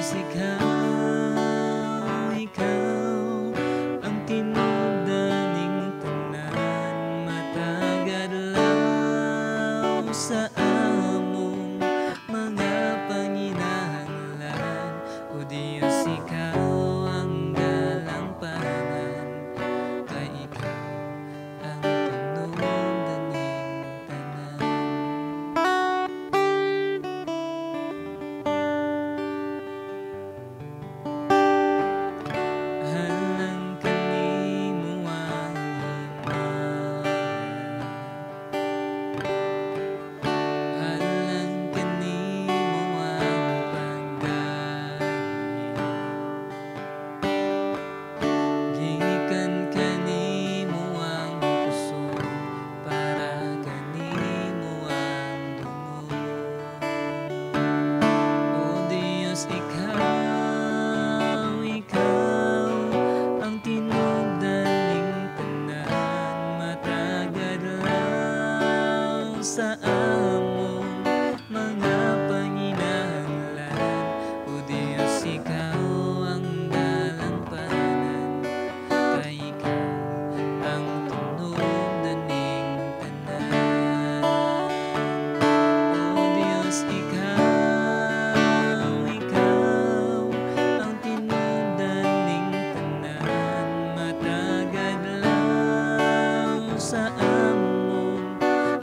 Diyos, ikaw, ikaw ang tinubdaning tanan, matag adlaw sa among mga panginahanglan. O Diyos, ikaw ang dalampanan, kay ikaw ang tinubdaning tanan. Halang kanimo ang himaya, halang kanimo ang paggahi, gikan kanimo ang kusog, para kanimo ang dungog. O Diyos, ikaw, ikaw ang tinubdaning tanan, matag adlaw sa among mga panginahanglan. O Diyos, ikaw ang dalampanan, kay ikaw ang tinubdaning tanan. O Diyos, ikaw, ikaw ang tinubdaning tanan, matag adlaw sa among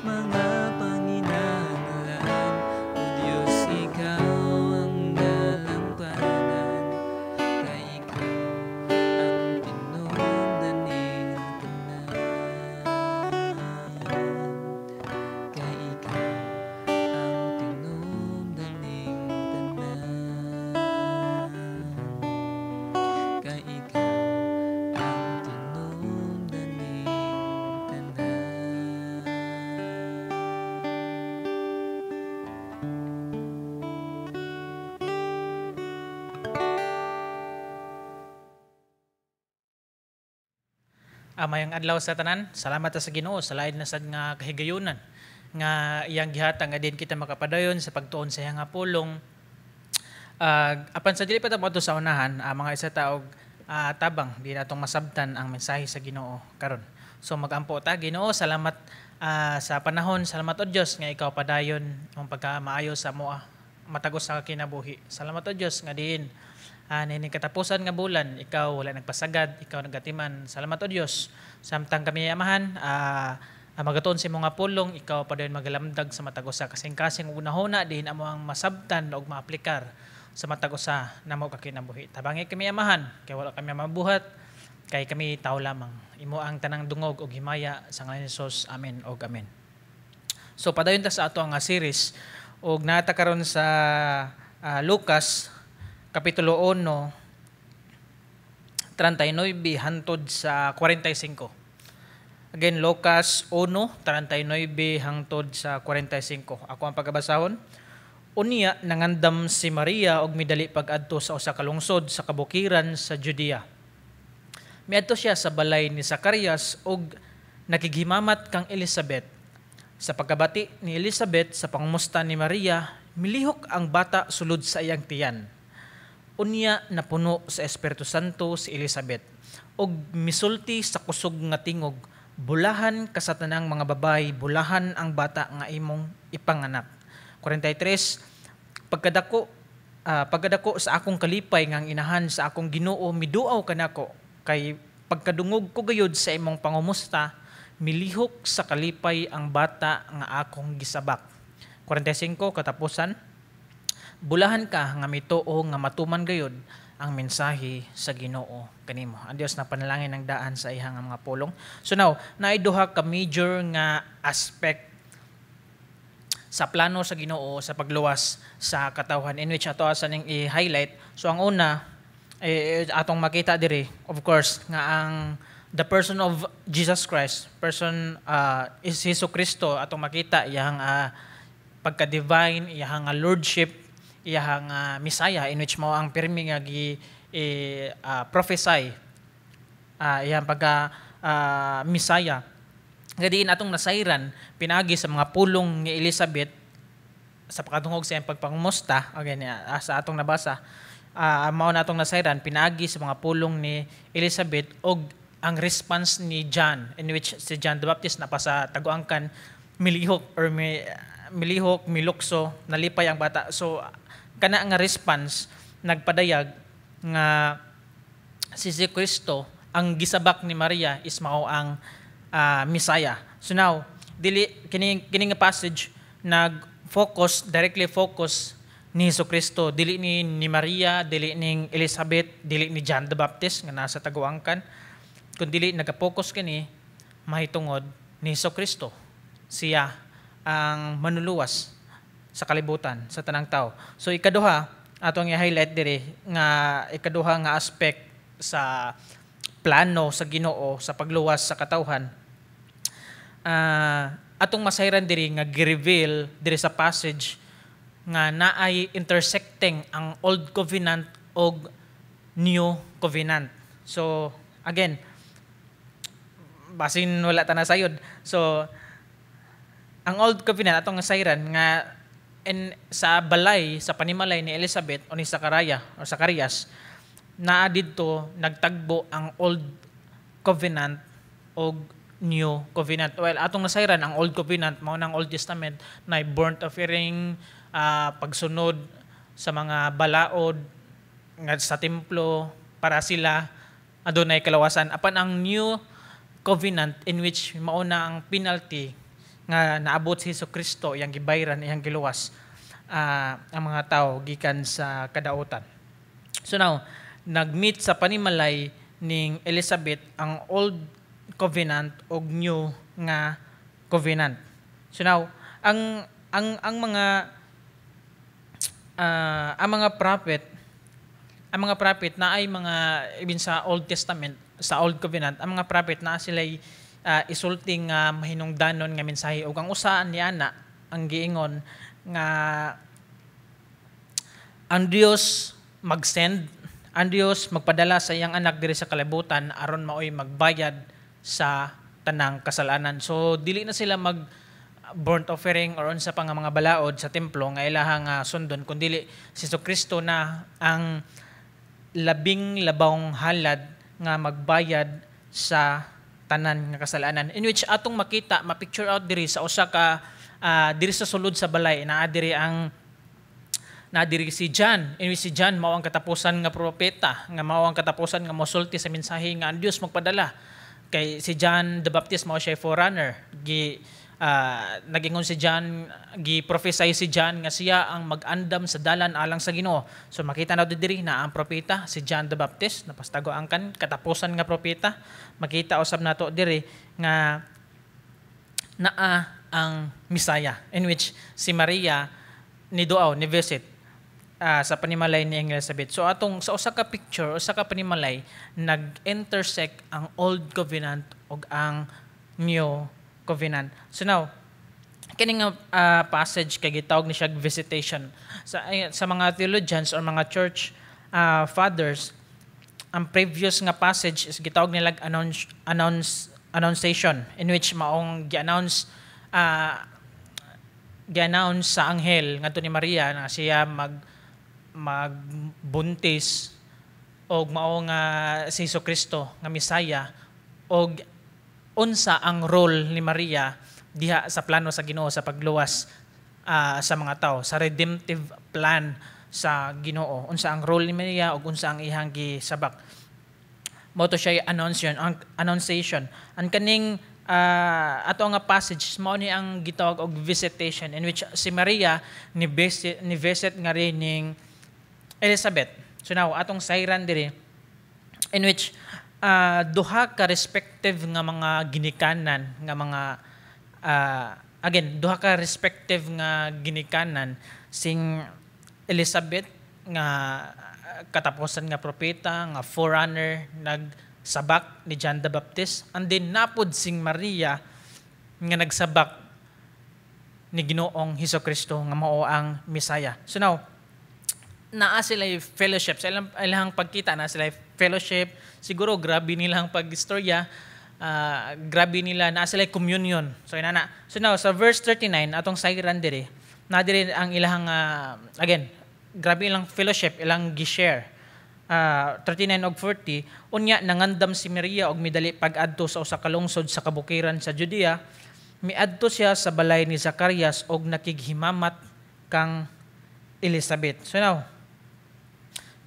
mga panginahanglan. O Diyos, ikaw ang dalampanan, kay ikaw ang tinubdaning tanan. Kay ikaw ang tinubdaning tanan. Kay ikaw ang tinubdaning tanan. Mayong adlaw sa tanan. Salamat sa Ginoo sa lain na sad nga kahigayunan nga iyang gihatag nga din kita makapadayon sa pagtuon sa iyang nga pulong. Apan sa dili pa ta moadto sa unahan, mga isa ta og tabang di natong masabtan ang mensahe sa Ginoo karon. So magampo ta. Ginoo, salamat sa panahon, salamat o Dios nga ikaw padayon ang pagkamaayo sa moa matag usa ka kinabuhi. Salamat o Dios nga diin nining katapusan nga bulan, ikaw wala nagpasagad, ikaw nagatiman. Salamat o Dios. Samtang kami Amahan, magatuon sa imong nga pulong, ikaw padayon magalamdag sa matag usa kasing-kasing ug hunahuna diin amo ang masabtan ug maaplikar sa matag usa namo ka kinabuhi. Tabangi kami, Amahan, kay wala kami mabuhat, kay kami tao lamang. Imo ang tanang dungog ug himaya sa ngalan ni Jesus. Amen ug amen. So padayon ta sa ato ang series ug naa ta karon sa Lucas kapitulo 1 39 hantod sa 45. Again, Lucas 1 39 hangtod sa 45. Ako ang pagabasahon. Unya nangandam si Maria og midali pag-adto sa usa ka lungsod sa kabukiran sa Judea. Miadto siya sa balay ni Zacarias og nakighimamat kang Elizabeth. Sa pagkabati ni Elizabeth sa pangumusta ni Maria, milihok ang bata sulod sa iyang tiyan. Unya napuno sa Espiritu Santo si Elizabeth og misulti sa kusog nga tingog, "Bulahan ka sa tanang mga babay, bulahan ang bata nga imong ipanganak." 43. Pagkadako sa akong kalipay nga ang inahan sa akong Ginoo miduaw kanako, kay pagkadungog ko gayud sa imong pangumusta, milihok sa kalipay ang bata nga akong gisabak. 45 katapusan. Bulahan ka nga mituo nga matuman gayud ang mensahe sa Ginoo kanimo. Ang Dios na panalangin ng daan sa iyang mga pulong. So now, naay duha ka major nga aspect sa plano sa Ginoo sa pagluwas sa katawhan in which ato asa ning i-highlight. So ang una atong makita diri, of course, nga ang the person of Jesus Christ, person is Jesu Kristo, atong makita iyang pagka-divine, iyang lordship, iyang Messiah in which mao ang pirmi nga gi prophesy iyang pagka Messiah. Nga diin atong nasayran pinaagi sa mga pulong ni Elizabeth sa pagkadungog sa iyang pagpangumusta, again, sa atong nabasa. Mao na atong nasayran pinaagi sa mga pulong ni Elizabeth og ang response ni John, in which si John the Baptist na pa sa taguangkan milihok or milihok, milukso, nalipay ang bata. So kana nga response nagpadayag nga si Kristo ang gisabak ni Maria is mao ang Messiah. So now, dili kini kini nga passage nag-focus, directly focus ni Hesus Kristo, dili ni ni Maria, dili ning Elizabeth, dili ni John the Baptist nga nasa taguangkan, kun dili nagapokus kini mahitungod ni Hesus Kristo. Siya ang manuluwas sa kalibutan, sa tanang tao. So ikaduha, atong i-highlight diri nga ikaduha nga aspect sa plano sa Ginoo sa pagluwas sa katawhan. Atong masayran diri nga gi-reveal diri sa passage nga naay intersecting ang Old Covenant og New Covenant. So again, basin wala ta nasayod. So ang Old Covenant, atong sayran nga in sa balay, sa panimalay ni Elizabeth o ni Zachariah o Zacarias, naa didto nagtagbo ang Old Covenant og New Covenant. Well, atong nasayran ang Old Covenant mao nang Old Testament na burnt offering, pagsunod sa mga balaod nga sa templo para sila adunay kalawasan. Apan ang New Covenant, in which mao na ang penalty nga naabot si Hesus Kristo, iyang gibayran, iyang giluwas ang mga tao gikan sa kadautan. So now, nag-meet sa panimalay ning Elizabeth ang Old Covenant og New nga Covenant. So now, ang mga prophet na ay mga ibin sa Old Testament, sa Old Covenant, ang mga prophet na sila isulti nga mahinungdanon nga mensahe, ug ang usa ni ana ang giingon nga ang Dios mag-send, ang Dios magpadala sa iyang anak diri sa kalibutan aron maoy magbayad sa tanang kasalanan. So dili na sila mag burnt offering or unsa pa nga mga balaod sa templo nga ilahang sundon, kundi si Kristo na ang labing labawng halad nga magbayad sa tanan nga kasalanan, in which atong makita, ma-picture out diri sa usa ka diri sa sulod sa balay, naa diri ang naa diri si John, in which si John mao ang katapusan nga propeta, nga mao ang katapusan nga mosulti sa mensahe nga ang Dios magpadala, kay si John the Baptist mao siya forerunner. Gi nagingon si John, gi-prophesy si John nga siya ang mag-andam sa dalan alang sa Ginoo. So makita nato diri na ang propeta si John the Baptist napastago ang kan katapusan nga propeta. Makita usab nato diri nga naa ang Misaya, in which si Maria ni duaw, ni visit sa panimalay ni Elizabeth. So atong sa usa ka picture, usa ka panimalay, nag-intersect ang Old Covenant ug ang New Covenant. So now, kini nga passage kay gitawag ni siya visitation. Sa mga theologians or mga church fathers, ang previous nga passage is gitawag nila annunciation, in which maong gi-announce sa anghel ngadto ni Maria na siya magbuntis og mao nga si Kristo nga Misaya og unsa ang role ni Maria diha sa plano sa Ginoo sa pagluwas sa mga tao, sa redemptive plan sa Ginoo, unsa ang role ni Maria ug unsa ang iyang gisabak. Mao to siya annunciation, ang annunciation. Ang kaning ato nga passage mao ni ang gitawag og visitation, in which si Maria ni visit nga rin ning Elizabeth. So now, atong sayran diri in which duha ka respective nga mga ginikanan nga mga again, duha ka respective nga ginikanan sing Elizabeth nga katapusan nga propeta nga forerunner nagsabak ni John the Baptist, and then napod sing Maria nga nagsabak ni Ginoong Hesus Kristo nga mao ang Misaya. So now, naa sila fellowship sa ilang pagkita, naa sila fellowship. Siguro grabe nilang pag-istorya, grabe nila, naa sila communion. So inana. So now, sa verse 39, atong sayran diri, na diri ang ilang again Grabe ilang fellowship, ilang gi-share. 39 og 40, unya nangandam si Maria og midali pag-adto sa usa ka lungsod sa kabukiran sa Judea. Miadto siya sa balay ni Zacarias og nakighimamat kang Elizabeth. So now,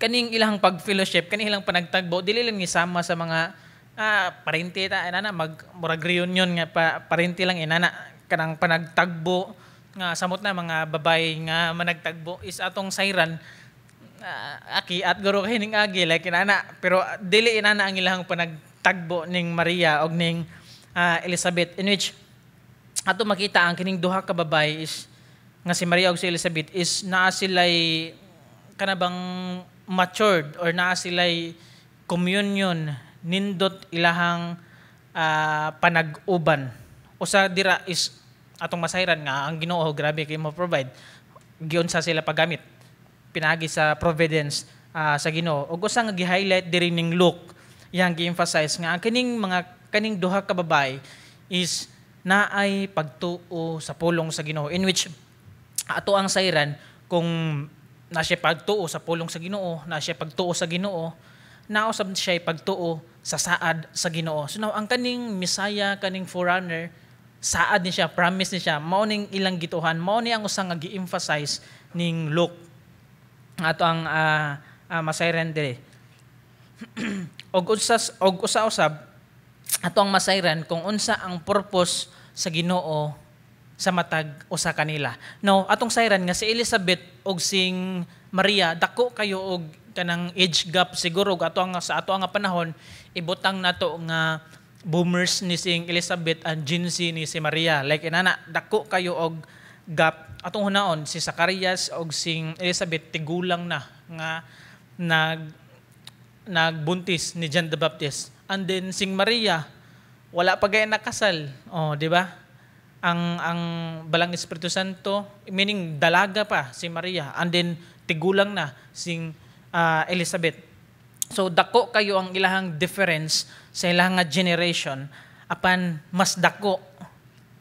kaning ilang pag-fellowship, kaning ilang panagtagbo, dili lang ni sama sa mga parente ta inana, mag murag reunion nga pa, parente lang inana, kanang panagtagbo nga samot na mga babay nga managtagbo is atong sayran, aki at guro kay ning agi, like inana. Pero dili inana ang ilang panagtagbo ning Maria og ning Elizabeth, in which ato makita ang kining duha ka babay is nga si Maria ug si Elizabeth is naa sila'y kanabang matured or naa sila'y communion, nindot ilahang panag-uban. Usa dira is atong masayran nga ang Ginoo grabe kay mo provide, giunsa sila paggamit pinagi sa providence sa Ginoo. Ug usa nga gi-highlight diri ning Luke, iyang gi-emphasize nga ang kining mga kaning duha ka babae is naay pagtuo sa pulong sa Ginoo, in which ato ang sayran kung na siya pagtuo sa pulong sa Ginoo, na siya pagtuo sa Ginoo, nausab siya pagtuo sa saad sa Ginoo. So now, ang kaning Messiah, kaning forerunner, saad ni siya, promise ni siya, mao ning ilang gituhan, mao ni ang usa nga gi-emphasize ning Luke. Ato ang masayran diri. Og usa usab ato ang masayran kung unsa ang purpose sa Ginoo sa matag usa kanila. No, atong sayran nga si Elizabeth og sing Maria dako kayo og kanang age gap siguro, og ato ang sa ato ang panahon ibutang nato nga boomers ni sing Elizabeth and Gen Z ni si Maria. Like inana, dako kayo og gap. Atong hunaon si Zacarias og sing Elizabeth tigulang na nga nagbuntis ni John the Baptist. And then sing Maria wala pa gay nakasal. Oh, di ba? Ang Balang Espiritu Santo, meaning dalaga pa si Maria, and then tigulang na sing Elizabeth. So dako kayo ang ilahang difference sa ilahang nga generation, apan mas dako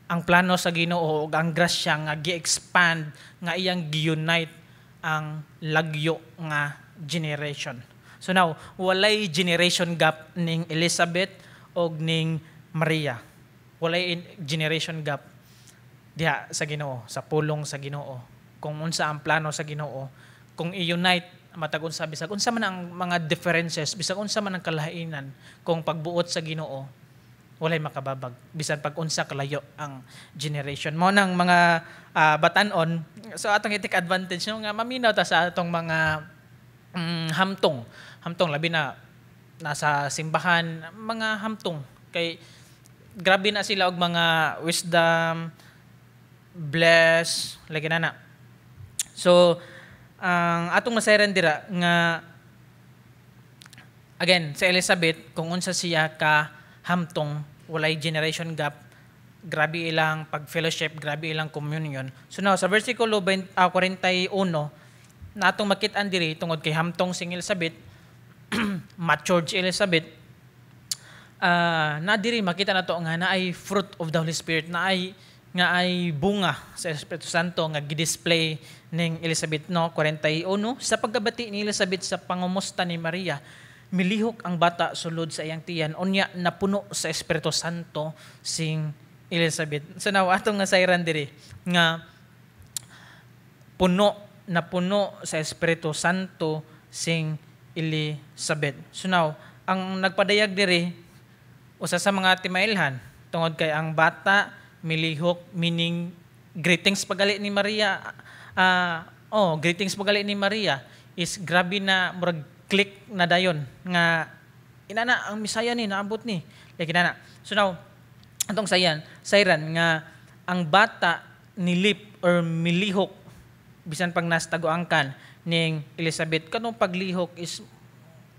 ang plano sa Ginoo ug ang grasya nga gi-expand nga iyang gi-unite ang lagyo nga generation. So now, walay generation gap ning Elizabeth og ning Maria. Walay generation gap diha sa Ginoo, sa pulong sa Ginoo. Kung unsa ang plano sa Ginoo, kung i-unite matag unsa, bisag unsa man ang mga differences, bisag unsa man ang kalainan, kung pagbuot sa Ginoo, walay makababag bisan pag unsa kalayo ang generation. Mo nang mga batan-on, so atong i-take advantage, no, nga maminaw ta sa atong mga hamtong hamtong, labi na nasa simbahan, mga hamtong kay grabe na sila og mga wisdom, bless, lagi na na. So ang atong masayran dira nga again sa Elizabeth, kung unsa siya ka hamtong, walay generation gap, grabe ilang pag-fellowship, grabe ilang communion. So now, sa versikulo 20, 41 na atong makit-an diri, tungod kay hamtong sing Elizabeth, matured si Elizabeth, na diri makita nato nga naay fruit of the Holy Spirit, na ay nga ay bunga sa Espiritu Santo nga gi-display ning Elizabeth, no? 41: Sa pagkabati ni Elizabeth sa pangumusta ni Maria, milihok ang bata sulod sa iyang tiyan. Unya napuno sa Espiritu Santo sing Elizabeth. So now, atong nga sayran diri nga puno na puno sa Espiritu Santo sing Elizabeth. So now, ang nagpadayag diri usa sa mga timailhan tungod kay ang bata milihok, meaning greetings pagali ni Maria, oh, greetings pagali ni Maria is grabe na, murag click na dayon nga inana ang Misaya ni naabot ni, like inana. So now, atong sayran nga ang bata nilip or milihok bisan pag nasa taguangkan ning Elizabeth. Kanong paglihok is,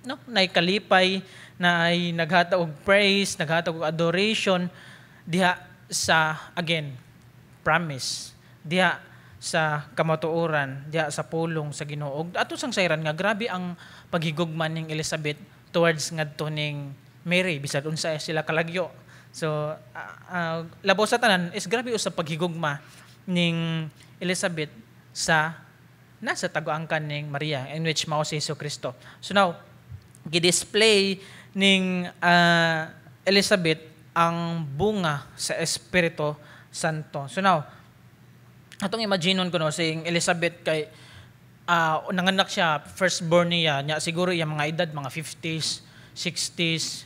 no, nay kalipay na ay naghatag og praise, naghatag og adoration diha sa, again, promise diha sa kamatuoran, diha sa pulong sa Ginoo. Ato sang sayran nga grabe ang paghigugma ning Elizabeth towards ngadto ning Mary bisan unsa sila kalagyo. So labaw sa tanan is grabe usab paghigugma ning Elizabeth sa nasa taguangkan ning Maria, in which mao si Hesus Kristo. So now, gi-display ning Elizabeth ang bunga sa Espiritu Santo. So now, atong imagineon ko, no, si Elizabeth kay nanganak siya, firstborn niya, nya siguro iya mga edad mga 50s, 60s,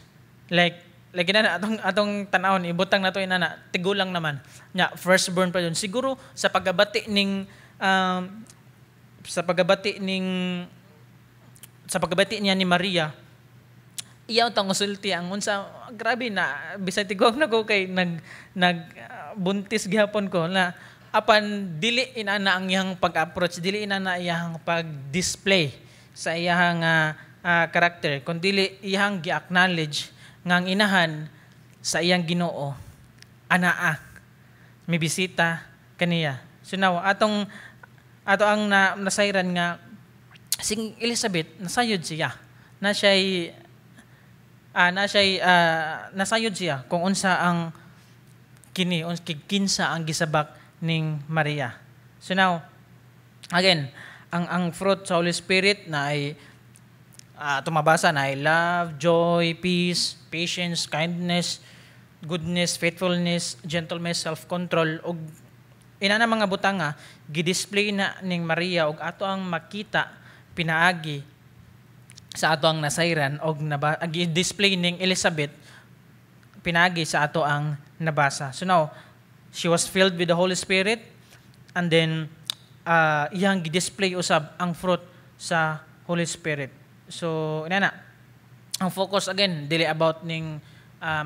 like inana atong tan-awon, ibutang nato inana, tigulang naman. Nya firstborn pa yun. Siguro sa pagkabati niya ni Maria, iya tang usulti ang unsa, grabe na bisag tiguang na ko kay nag nag buntis gihapon ko na. Apan dili inana ang iyang pag-approach, dili inana iyang pag-display sa iyang character, kundi iyang gi-acknowledge nga ang inahan sa iyang Ginoo anaa may bisita kaniya. So now, atong ato ang nasayran nga sing Elizabeth nasayod siya na siya'y nasayod siya kung unsa ang kini kinsa ang gisabak ning Maria. So now, again, ang fruit sa Holy Spirit na ay tumabasa na ay love, joy, peace, patience, kindness, goodness, faithfulness, gentleness, self-control, ug inana mga butanga gi-display na ning Maria ug ato ang makita pinaagi sa ato ang nasayran og gi-display ning Elizabeth pinaagi sa ato ang nabasa. So now, she was filled with the Holy Spirit and then iyang gi-display usab ang fruit sa Holy Spirit. So, inana, ang focus again dili about ning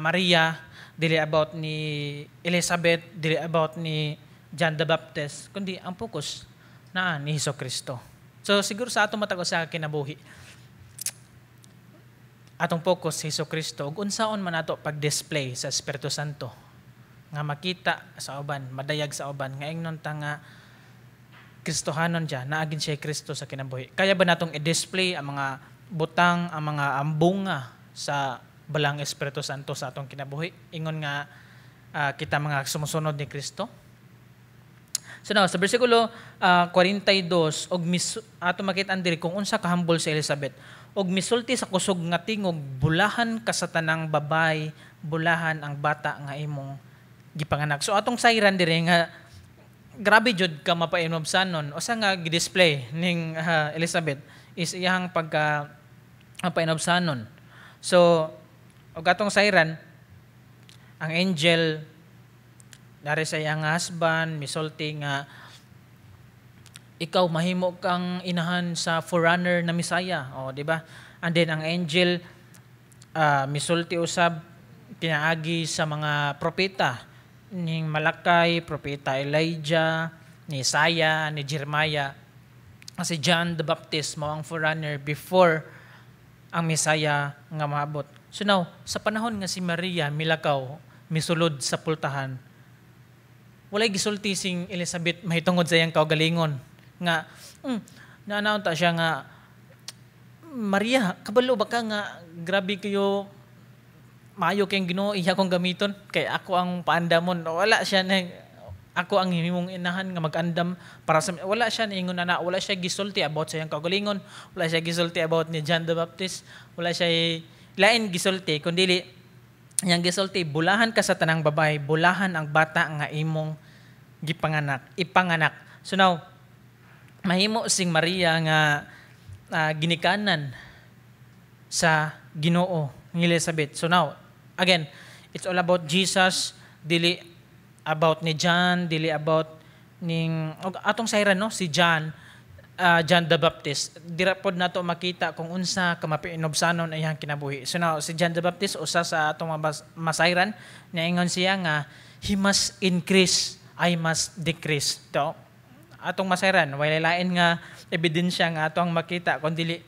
Maria, dili about ni Elizabeth, dili about ni John the Baptist, kundi ang focus naa ni Hesus Kristo. So siguro sa ato matag usa kinabuhi, atong focus si Hesus Kristo ug unsaon man ato pag-display sa Espiritu Santo nga makita sa uban, madayag sa uban nga ingnon ta nga Kristohanon siya, naagin siya Kristo sa kinabuhi. Kaya ba natong i-display ang mga butang, ang mga ambunga sa Balang Espiritu Santo sa atong kinabuhi? Ingon nga kita mga sumusunod ni Kristo. So now, sa bersikulo 42, og ato makita diri kung unsa kahambol si Elizabeth. "Og misulti sa kusog nga tingog, 'Bulahan ka sa tanang babay, bulahan ang bata nga imong gipanganak.'" So atong sayran diri nga grabe jud ka mapainubsanon. Usa nga gi-display ning Elizabeth is iyang pagka mapainubsanon. So og atong sayran, ang angel dari sa iyang husband misulti nga ikaw mahimo kang inahan sa forerunner na Messiah, o di ba? And then ang angel misulti usab pinaagi sa mga propeta ning Malakay, propeta Elijah, ni Isaiah, ni Jeremiah. Si John the Baptist mao ang forerunner before ang Messiah nga maabot. So now, sa panahon nga si Maria milakaw, misulod sa pultahan, walay gisulti sing Elizabeth mahitungod sa iyang kaugalingon nga naanaon ta siya nga, "Maria, kabalo ba ka nga grabe kayo maayo kayong Ginoo, iya kong gamiton kay ako ang paandamon"? Wala siya na "Ako ang himong inahan nga mag-andam para sa..." Wala siya niingon na. Wala siya gisulti about sa iyang kaugalingon, wala siya gisulti about ni John the Baptist, wala siya lain gisulti kundi iyang gisulti, "Bulahan ka sa tanang babae, bulahan ang bata nga imong gipanganak, ipanganak." So now, mahimo sing Maria nga ginikanan sa Ginoo ni Elizabeth. So now, again, it's all about Jesus, dili about ni John, dili about ning atong sayran, no, si John, John the Baptist. Dira pod nato makita kung unsa ka mapainubsanon ang iyang kinabuhi. So now, si John the Baptist, usa sa atong masayran, niingon siya nga he must increase, I must decrease. To atong masayran, walay lain nga ebidensya nga ato ang makita kun dili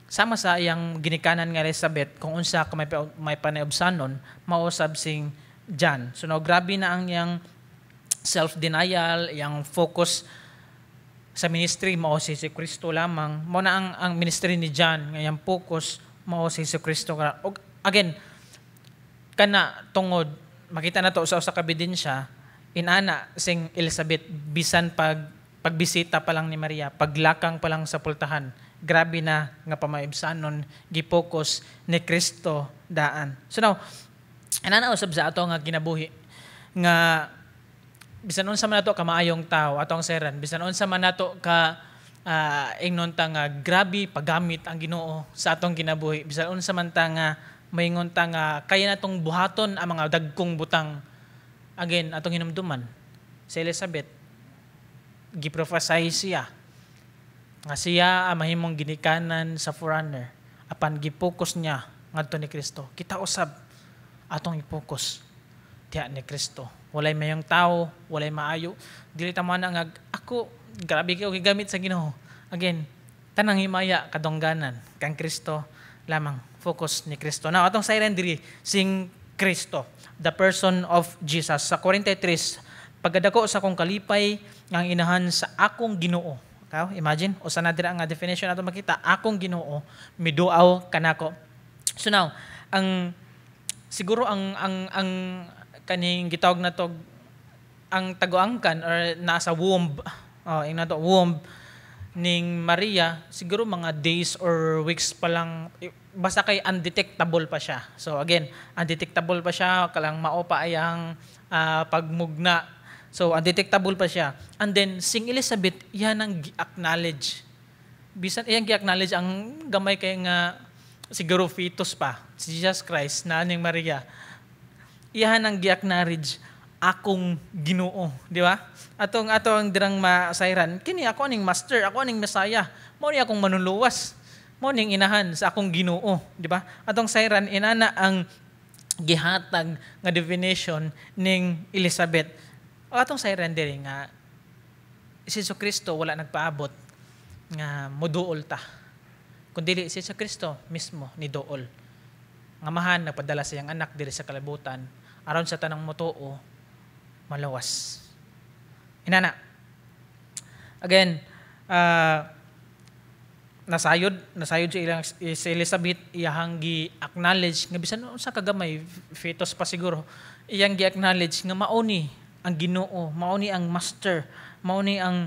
sama sa iyang ginikanan nga Elizabeth, kung unsa ka may panayobsanon, mausab sing John. So now, grabe na ang iyang self-denial, iyang focus sa ministry mao si Kristo lamang. Mao na ang ministry ni John nga iyang focus mao si Kristo. Og again, kana tungod makita na to sa usa ka ebidensya, inana sing Elizabeth bisan pag Pagbisita pa lang ni Maria, paglakang pa lang sa pultahan, grabe na nga pamaibsanon gipokus ni Kristo daan. So now, inana usab sa ato nga kinabuhi nga bisan unsa man nato ka maayong tao, atong sayran, bisan unsa man nato ka ingnon ta nga grabe paggamit ang Ginoo sa atong kinabuhi, bisan unsa man ta nga maingon ta nga kaya natong buhaton ang mga dagkong butang. Again, atong hinumduman si Elizabeth, giprophesy siya nga siya ang mahimong ginikanan sa forerunner, apan gipokus niya ngadto ni Kristo. Kita usab, atong i-focus diha ni Kristo. Walay mayong tao, walay maayo, dili ta man nga ako grabe kayo gigamit sa Ginoo. Again, tanang himaya kadungganan kang Kristo lamang, focus ni Kristo. Now, atong sayran diri sing Kristo, the person of Jesus. Sa 43, "Pagkadako sa akong kalipay nga ang inahan sa akong Ginoo." Ikaw, imagine, usa na dira nga definition ato makita, akong Ginoo miduaw kanako. So now, ang siguro ang kaning gitawag na to ang taguangkan or nasa womb, oh, ing nato womb ning Maria, siguro mga days or weeks pa lang, basta kay undetectable pa siya. So again, undetectable pa siya, kalang mao pa ayang pagmugna. So undetectable pa siya. And then sing Elizabeth, yan ang gi-acknowledge. Bisan iyang gi-acknowledge ang gamay kay nga siguro fetus pa, si Jesus Christ na ning Maria. Iyahan ang gi-acknowledge, akong Ginoo, di ba? Atong ato ang dirang masayran, kini ako aning master, ako aning Messiah, mao ni akong manluluwas, mao ning inahan sa akong Ginoo, di ba? Atong sayran, inana ang gihatag nga definition ning Elizabeth. O atong sayran diri nga si Jesu Kristo wala nagpaabot nga moduol ta. Kundi si Jesu Kristo mismo ni duol. Nga Amahan nagpadala sa iyang anak diri sa kalibutan aron sa tanang motuo malawas. Inana. Again, nasayod si Elizabeth, iyahang gi-acknowledge nga bisan unsa kagamay, fetus pa siguro, iyang gi-acknowledge nga mao ni ang Ginoo, mao ni ang master, mao ni ang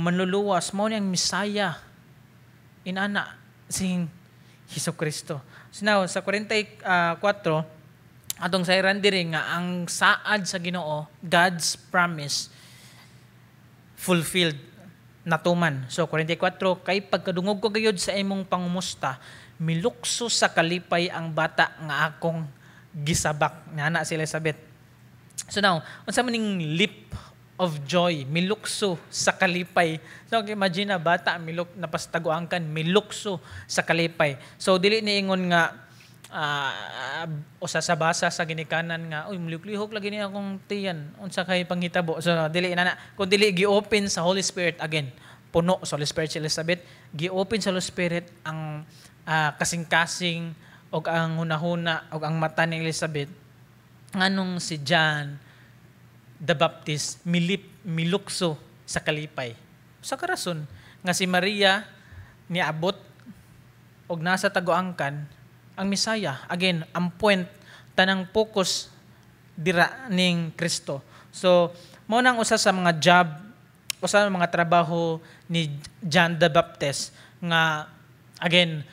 manluluwas, mao ni ang Messiah. Inana sing Hesus Kristo. So now, sa 44, atong sayran diri nga ang saad sa Ginoo, God's promise fulfilled, natuman. So 44, "Kay pagkadungog ko gayud sa imong pangumusta, milukso sa kalipay ang bata nga akong gisabak." Ngana si Elizabeth. So now, unsa man ning leap of joy, milukso sa kalipay? So imagine na bata miluk napastaguan kan milukso sa kalipay. So dili ni ingon nga usa sa basa sa ginikanan nga, "Uy, mulihok lagi ni akong tiyan, unsa kay panghitabo?" So dili na, kun dili gi-open sa Holy Spirit. Again, puno sa Holy Spirit si Elizabeth, gi-open sa Holy Spirit ang kasing-kasing og ang hunahuna og ang mata ni Elizabeth nganong si John the Baptist milip milukso sa kalipay. Sa karason nga si Maria niabot og nasa taguangkan ang Messiah. Again, ang point, tanang focus dira ning Kristo. So, mao nang usa sa mga job, usa sa mga trabaho ni John the Baptist nga again,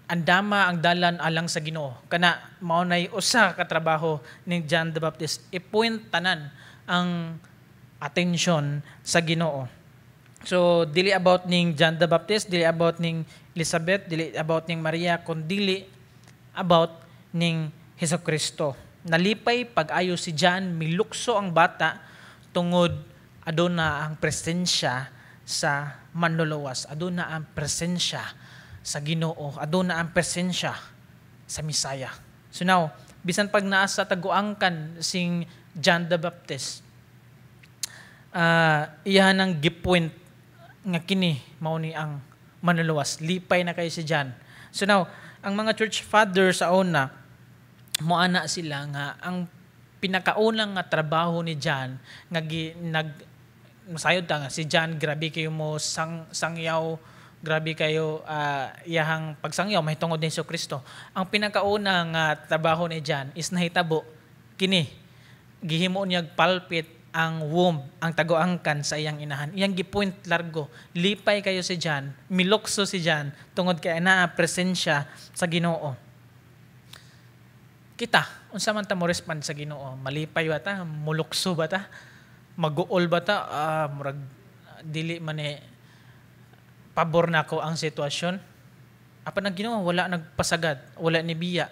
andama ang dalan alang sa Ginoo. Kana mao nay usa ka trabaho ni John the Baptist, i-point tanan ang attention sa Ginoo. So dili about ning John the Baptist, dili about ning Elizabeth, dili about ning Maria, kun dili about ning Hesus Kristo. Nalipay pag-ayo si John, milukso ang bata tungod aduna ang presensya sa manluluwas, aduna ang presensya sa Ginoo, aduna ang presensya sa Messiah. So now, bisan pag naa sa taguangkan sing John the Baptist, iyahan ang gipoint nga kini mao ni ang manluluwas. Lipay na kayo si John. So now, ang mga church fathers sa una, moana sila nga ang pinakaunang nga trabaho ni John nga gi, nag masayod ta nga si John grabe kayo mo sangyaw, grabe kayo iyahang pagsangyaw mahitungod ni Hesus Kristo. Ang pinakauna nga trabaho ni John is nahitabo kini, gihimo niya pulpit. ang womb, ang tagoangkan sa iyang inahan. Iyang gipoint largo. Lipay kayo si John, milukso si John tungod kay naa presensya sa Ginoo. Kita, unsa man ta mo respond sa Ginoo? Malipay ba ta? Mulukso ba ta? Maguol ba ta? Ah, murag dili man eh pabor nako ang sitwasyon. Apan ang Ginoo wala nagpasagad, wala ni biya.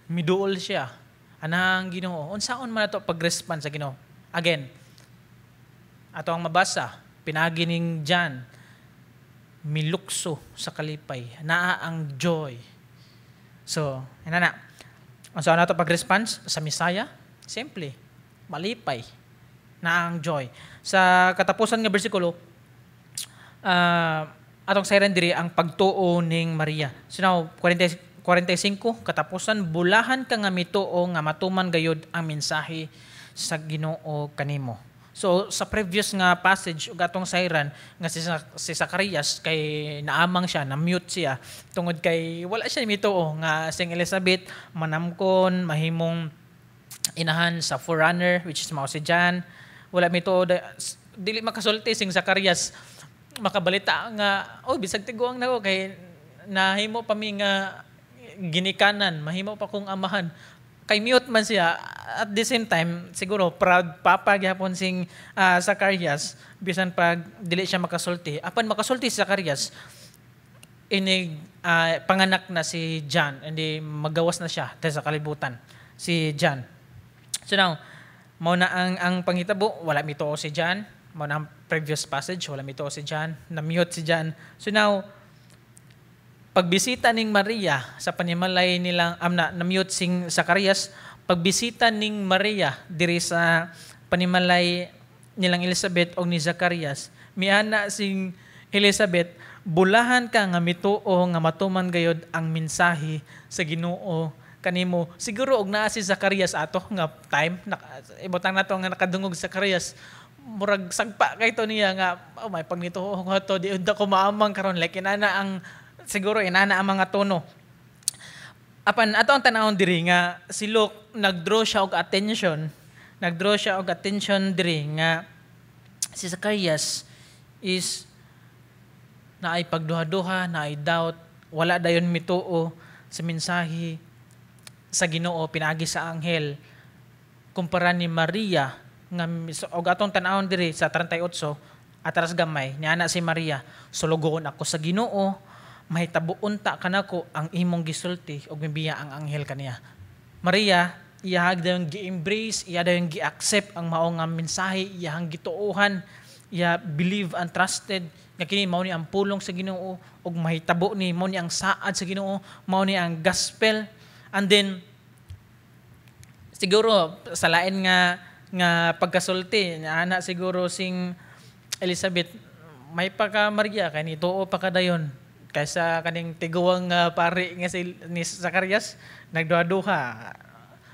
Miduol siya. Anang Ginoo, unsaon man ato pag-respond sa Ginoo? Again, ato ang mabasa, pinagi ning John, milukso sa kalipay, naa ang joy. So, ina na. Unsaon nato pag-response sa Misaya? Simple, malipay. Naa ang joy. Sa katapusan nga bersikulo, atong sayran diri ang pagtuo ning Maria. So now, 40, 45, katapusan, bulahan ka nga mituo nga matuman gayod ang mensahe sa Ginoo kanimo. So sa previous nga passage ug atong sayran nga si Zacarias kay naamang siya, na-mute siya tungod kay wala siya mituo nga sing Elizabeth manamkon mahimong inahan sa forerunner, which is mao si John. Wala mituo, dili makasulti sing Zacarias, makabalita nga, "Oh, bisag tiguang nako kay nahimo pa mi nga ginikanan, mahimo pa kong amahan," kay mute man siya. At the same time, siguro proud papa gyapon sing Zacarias bisan pag dili siya makasulti. Apan makasulti si Zacarias inig panganak na si John, hindi magawas na siya sa kalibutan si John. So now, mao na ang panghitabo, wala mituo si John. Mao na ang previous passage, wala mituo si John, na-mute si John. So now, pagbisita ning Maria sa panimalay nilang amna, na-mute sing Zacarias, pagbisita ning Maria diri sa panimalay nilang Elizabeth og ni Zacarias, miana sing Elizabeth, "Bulahan ka nga mituo nga matuman gayod ang mensahe sa Ginoo kanimo." Siguro og naa si Zacarias ato nga time, ibutang nato nga nakadungog si Zacarias, murag sagpa kay to niya nga, "Oh, may pagnituo ko to, di unta ko maamang karon." Like inana ang siguro inana ang mga tono. Apan ato ang tanawon diri nga si Luke nagdraw siya og attention, nagdraw siya og attention diri nga si Zacarias is naay pagduha-duha, naay doubt, wala dayon mituo sa mensahe sa Ginoo pinaagi sa anghel kumpara ni Maria nga og atong tan-awon diri sa 38 atras gamay, niana si Maria, "Sulugoon ako sa Ginoo, mahitabo unta kanako ang imong gisulti," ug mibiya ang anghel kaniya. Maria, iyahag dayon gi-embrace, iya dayon gi-accept ang mao nga mensahe, iyahang gituohan, iya believe and trusted nga kini mao ni ang pulong sa Ginoo ug mahitabo ni, mao ni ang saad sa Ginoo, mao ni ang gospel. And then siguro sa lain nga pagkasulti, ana siguro sing Elizabeth, "May pa ka, Maria, kay nituo pa ka dayon kaysa kaning tiguang pari nga si ni Zacarias nagduha-duha.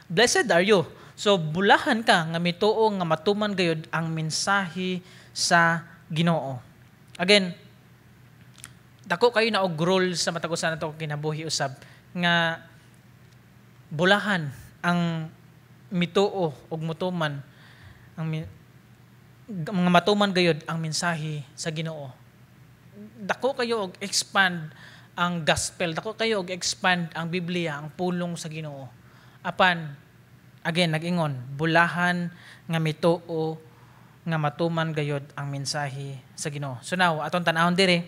Blessed are you." So bulahan ka nga mituo nga matuman gayod ang mensahe sa Ginoo. Again, dako kayo na og role sa matag usa nato kinabuhi usab nga bulahan ang mituo og mutuman ang mga matuman gayod ang mensahe sa Ginoo. Dako kayo og expand ang gospel, dako kayo og expand ang Biblia, ang pulong sa Ginoo. Apan again, nag-ingon, bulahan nga mituo nga matuman gayod ang mensahe sa Ginoo. So now, atong tan-awon diri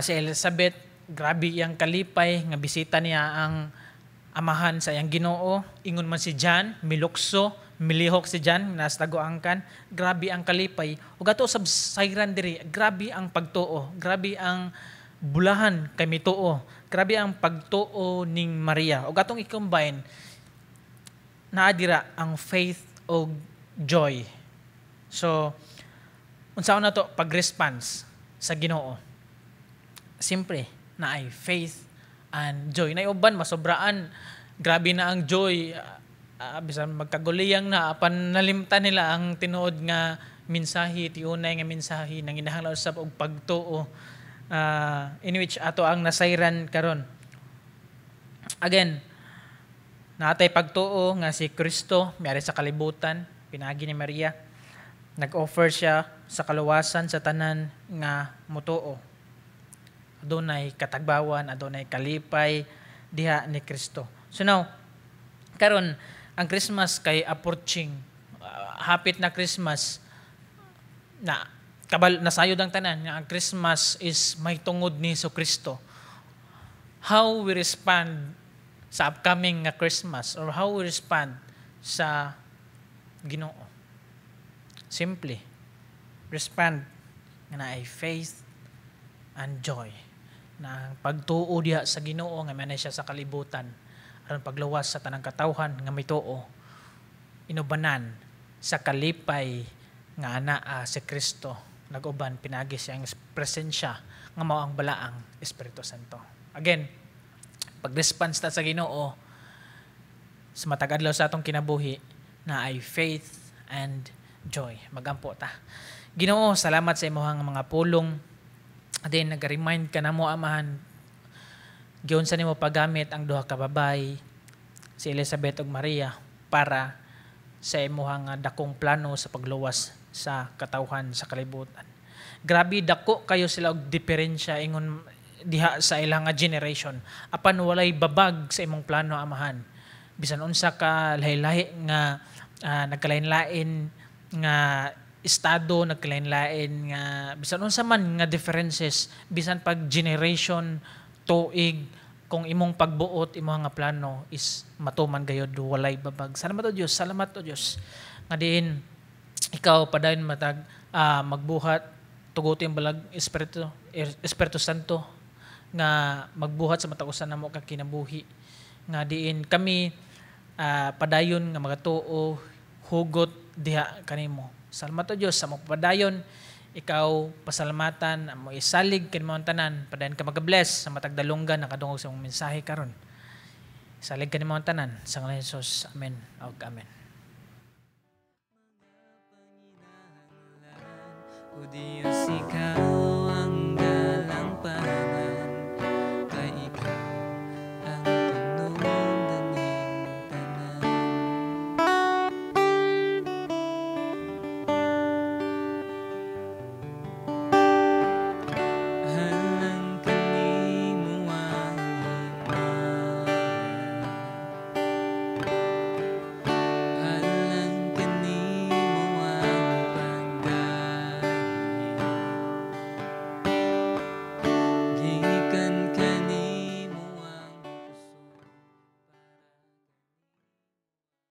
si Elizabeth, grabe iyang kalipay nga bisita niya ang amahan sa iyang Ginoo. Ingon man si John, milukso, milihok si John nasa taguangkan. Grabe ang kalipay. Ug ato sab sayran diri, grabe ang pagtuo, grabe ang bulahan kay mituo, grabe ang pagtuo ning Maria. Ug atong i-combine, naa dira ang faith og joy. So unsaon na to pag-response sa Ginoo? Siyempre, naay faith and joy. Nay uban masobraan, grabe na ang joy, bisan magkaguliyang na, apan nalimtan nila ang tinuod nga mensahe, tiunay nga mensahe, nanginahanglan usab og pagtuo, in which ato ang nasayran karon. Again, natay pagtuo nga si Kristo miari sa kalibutan. Pinaagi ni Maria, nag-offer siya sa kaluwasan sa tanan nga mutuo. Adunay katagbawan, adunay kalipay diha ni Kristo. So now, karon ang Christmas kay approaching, hapit na Christmas na, kabal nasayod ang tanan nga ang Christmas is may tungod ni Kristo. How we respond sa upcoming nga Christmas or how we respond sa Ginoo? Simply respond nga naay faith and joy na ang pagtuo diha sa Ginoo nga manay siya sa kalibutan aron pagluwas sa tanang katawhan nga mituo, inubanan sa kalipay nga anaa si Kristo nag-uban pinagi siyang presensya nga mao ang Balaang Espiritu Santo. Again, pag-response ta sa Ginoo sa matag adlaw sa atong kinabuhi na ay faith and joy. Magampo ta. Ginoo, salamat sa imong mga pulong. Then nag-remind ka namo, Amahan, giunsa nimo paggamit ang duha ka babay, si Elizabeth ug Maria, para sa imuhang dakong plano sa pagluwas sa katawhan sa kalibutan. Grabe dako kayo sila og diferensya ingon diha sa ilang nga generation. Apan walay babag sa imong plano, Amahan. Bisan unsa ka lahi-lahi nga nagkalain-lain nga estado, nagkalain-lain nga bisan unsa man nga differences, bisan pag generation, tuig, kung imong pagbuot, imong nga plano is matuman gayod, walay babag. Salamat o Dios, salamat o Dios. Nga diin ikaw padayon matag magbuhat, tuguti ang balag Espiritu Santo nga magbuhat sa matag usa namo ka kinabuhi nga diin kami padayon nga magatuo hugot diha kanimo. Salamat o Dios sa mga padayon ikaw pasalamatan amo, isalig kanimo ang tanan, padayon ka magabless sa matag dalunggan nakadungog sa imong mensahe karon. Isalig kanimo ang tanan sa ngalan ni Jesus. Amen. Og amen. O Diyos, ikaw